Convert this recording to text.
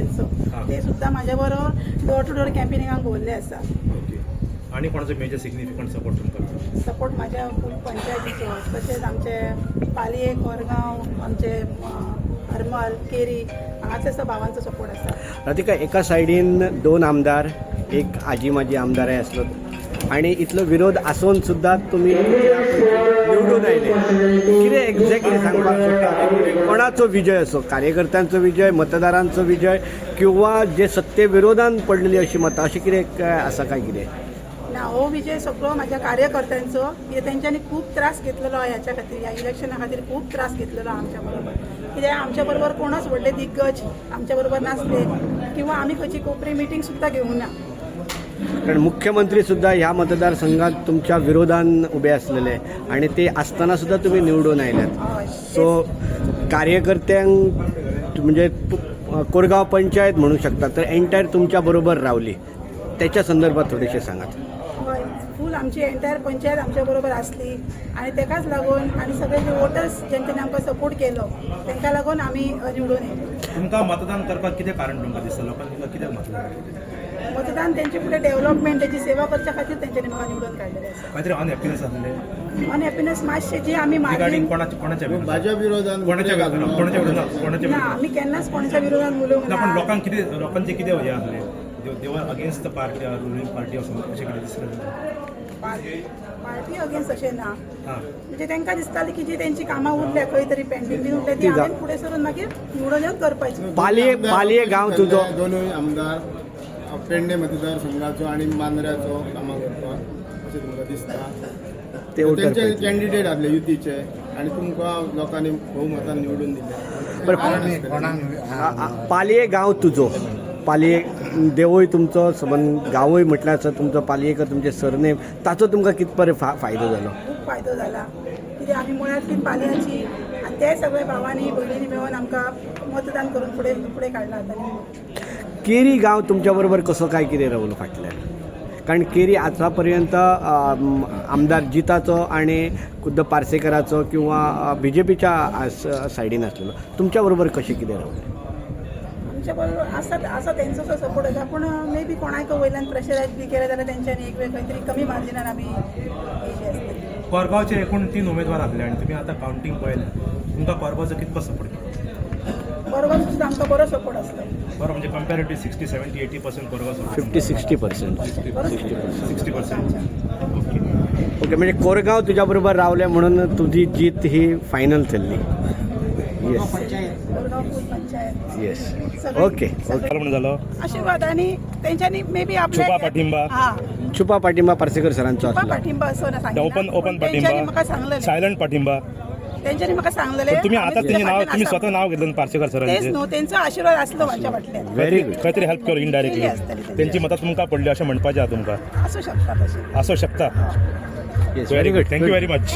तेंचो. ते सुद्दां म्हाज्या बरोबर डोर टू डोर कॅम्पेनिंगाक भोवल्ले आसा. ओके, आनी कोणाचो मेजर सिग्निफिकंट सपोर्ट तुमकां? सपोर्ट म्हाज्या फूल पंचायतीचो, तशेंच आमचे पालये, कोरगांव, आमचे हरमल, केरी हांगासर सुद्दां भावांचो सपोर्ट आसा. राधिका, एका सायडीन दोन आमदार, एक आजी माजी आमदारय आसलो आणि इतलो विरोध आसून सुद्दां तुमी निवडून आयले. कितें एक्झॅक्टली सांगपाक सोदता? कोणाचो विजय असो, कार्यकर्त्यांचो विजय, मतदारांचो विजय किंवा जे सत्ते विरोधान पडलेली अशी मतां, अशें कितें काय आसा काय कितें? ना, हो विजय सगळो म्हाज्या कार्यकर्त्यांचो, कित्याक तेंच्यांनी खूब त्रास घेतलेलो ह्याच्या खातीर, ह्या इलेक्शना खातीर खूब त्रास घेतलेलो आमच्या बरोबर. कित्याक आमच्या बरोबर कोणच व्हडले दिग्गज आमच्या बरोबर नासले किंवा आमी खंयची कोपरी मिटींग सुद्दां घेवंक ना. कारण मुख्यमंत्री सुद्धा ह्या मतदारसंघात तुमच्या विरोधान उभे असलेले आणि ते असताना सुद्धा तुम्ही निवडून आयल्यात. सो कार्यकर्त्यांक म्हणजे कोरगाव पंचायत म्हणू शकता, तर एंटायर तुमच्या बरोबर रावली, त्याच्या संदर्भात थोडेसे सांगात. हय, फूल आमची एंटायर पंचायत आमच्या बरोबर आसली आणि तेकाच लागून आणि सगळे जे वोटर्स जेंच्यांनी आमकां सपोर्ट केलो तेंकां लागून आमी निवडून येयले. तुमकां मतदान करपाक कितें कारण तुमकां दिसता? लोकांनी तुमकां कित्याक मतदान करचें? मतदान तेंचे फुडें डेव्हलपमेंट, तेची सेवा करच्या खातीर तेंच्यांनी म्हाका निवडून काडलेलें आसा. काहीतरी अनहॅप्पीनेस आसलें? अनहॅप्पीनेस मातशें जी आमी रिगार्डिंग मार्जीन कोणाच्या विरोधात? भाजप विरोधान. कोणाच्या विरोधात? कोणाच्या विरोधात? कोणाच्या ना. विरोधात? आमी केन्नाच कोणाच्या विरोधात उलोवंक ना, पण ना. लोकांक कितें, लोकांचे कितें हें आसलें, they were against the party, ruling party अशें कितें दिसलें तुमकां? पार्टी अगेन्स्ट अशें ना. हां. म्हणजे तांकां दिसतालें की जी तेंची कामां उरल्या खंय तरी पेंडींग बीन उरल्या, ती ती हांवें फुडें सरून मागीर निवडून येवन करपाची. पालये पालये गांव तुजो. दोनूय आमदार पेडणे मतदारसंघाचो आणि मांद्र्याचो कामां करपाक अशें तुमकां दिसता? ते वोटर तेंचे पळयतले. कॅन्डिडेट आसले युतीचे आणि तुमकां लोकांनी भोवमतान निवडून दिले. बरं, कारण आसतलें. पालये गांव तुजो, पालये देवूय तुमचो संबंद, गांवूय म्हटल्यार आसा तुमचो पालयेकर तुमचे सरनेम, ताचो तुमकां कित पर फायदो जालो? खूब फायदो जाला, कित्याक आमी मुळांतली पालयाची आनी ते सगळे भावांनी भयणींनी मेळून आमकां मतदान करून फुडें फुडें काडला आतां. केरी गांव तुमच्या बरोबर कसो काय कितें रावलो फाटल्यान? कारण केरी आतापर्यंत आमदार जिताचो आणि खुद्द पार्सेकराचो किंवा बी जे पीच्या सायडीन आसलेलो, तुमच्या बरोबर कशें कितें रावलें? आमच्या बरोबर आसा, आसा तेंचो सपोर्ट आसा, पूण मे बी कोणाक वयल्यान प्रेशरायज बी केलें जाल्यार तेंच्यांनी एक वेळ खंय तरी कमी मार्जिनान आमी येयली आसतली. कोरगांवचे एकूण तीन उमेदवार आसले आनी तुमी आतां कावंटींग पळयलें, तुमकां कोरगांवचो कितको सपोर्ट केलो? बरोबर सुद्दां आमकां बरो सपोर्ट आसलो. बरो म्हणजे comparative 60, 70, 80% Korgaon support? 50-60%. बरो. 60%, ओके. ओके, म्हणजे कोरगांव तुज्या बरोबर रावले म्हणून तुजी जीत ही फायनल थरली, येस. कोरगांव फूल पंचायत. येस. सगळे- ओके. सगळे. म्हणून जालो. आशीर्वाद आणि तेंच्यांनी मे बी आपल्या छुपा पाठिंबा. हा. छुपा पाठिंबा पार्सेकर सरांचो छुपा आसलो. पाठिंबा असो ना सांगिना. ओपन ओपन पूण तेंच्यांनी पाठिंबा. म्हाका सांगलेलें. सायलंट पाठिंबा. तेंच्यांनी म्हाका सांगलेलें. पण तुम्ही आमी आता तुमच्या तेंचे नाव फाटल्यान तुम्ही आसा. स्वतः नाव घेतलं ना पार्सेकर तेच सरांचे. न्हू, तेंचो आशीर्वाद आसलो म्हाज्या फाटल्यान. Very good. खंय तरी हेल्प करू केली इनडायरेक्टली. आसतली तेंची. तेंची मतां तुमकां पडली अशें म्हणपाचें आहा तुमकां? आसूं शकता तशें. असो शकता. Yes. Very good, thank you very much.